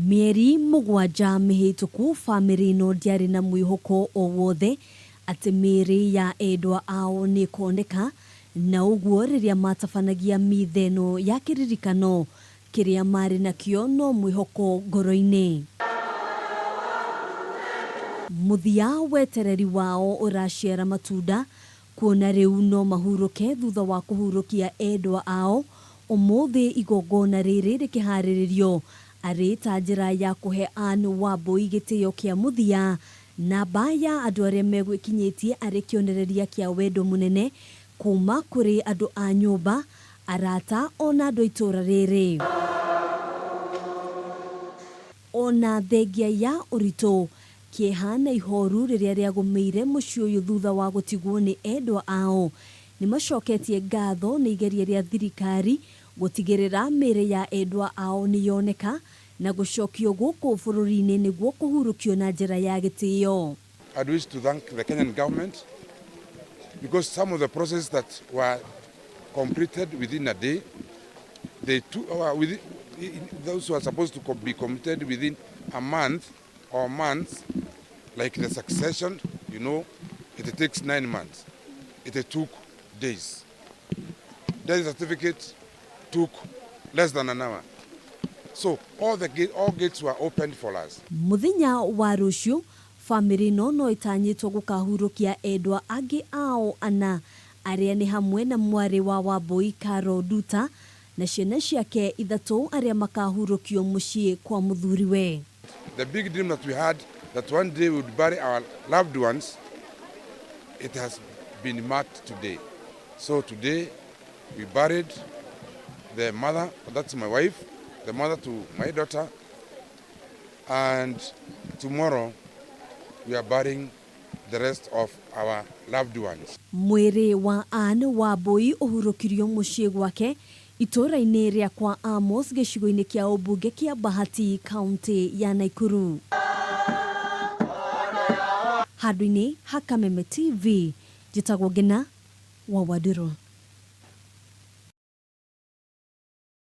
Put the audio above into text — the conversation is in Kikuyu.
Mĩeri mũgwanja mĩhĩtũku bamĩrĩ ĩno ndĩarĩ na mwĩhoko o wothe atĩ mĩĩrĩ ya endwa ao nĩ ĩkoneka, na ũguo rĩrĩa matabanagia mitha ĩno ya kĩririkano kĩrĩa marĩ nakĩo no mwĩhoko ngoro-inĩ. Mũthia wetereri wao ũraciara matunda Kuona rĩu no mahurũke thutha wa kũhurũkia endwa ao, ũmũthĩ igongona rĩrĩ rĩkĩharĩrĩrio arĩ ta njĩra ya kũhe Ann Wambũi gĩtĩo kĩa mũthia. Namba ya andũ arĩa megwĩkinyĩtie arĩ kĩonereria kĩa wendo mũnene kuma kũrĩ andũ a nyũmba, arata ona andũ a itũra rĩrĩ. Ona thengia ya ũritũ Kĩeha na ihooru rĩrĩa rĩagũmĩire mũciĩ ũyũ thutha wa gũtigwo nĩ endwa ao, nĩmacoketie ngatho nĩ igeria rĩa thirikari gũtigĩrĩra mĩĩrĩ ya endwa ao nĩyoneka na gũcokio gũkũ bũrũri-inĩ nĩguo kũhurũkio na njĩra ya gĩtĩo. I'd wish to thank the Kenyan government because some of the processes that were completed within a day, they took, within, those who are supposed to be completed within a month or months, like the succession, you know, it takes 9 months. It took days. Death certificate took less than an hour. So all the gate, all gates were opened for us. Mũthenya wa rũciũ, bamĩrĩ ĩno no ĩtanyĩtwo gũkahurũkia endwa angĩ ao ana arĩa nĩ hamwe na mwarĩ wa Wambũi Carol Nduta na ciana ciake ithatũ arĩa makahurũkio mũciĩ kwa mũthuriwe. The big dream that we had that one day we would bury our loved ones, it has been marked today. So today we buried the mother, that's my wife, the mother to my daughter, and tomorrow we are burying the rest of our loved ones. Mwĩrĩ wa Ann Wambũi ũhurũkirio mũciĩ gwake itũũra-inĩ rĩa kwa Amos gĩcigo-inĩ kĩa ũmbunge kĩa Bahati kaunti ya Naikuru. Handũ-inĩ ha Kameme TV, njĩtagwo Ngĩna wa Wandirũ.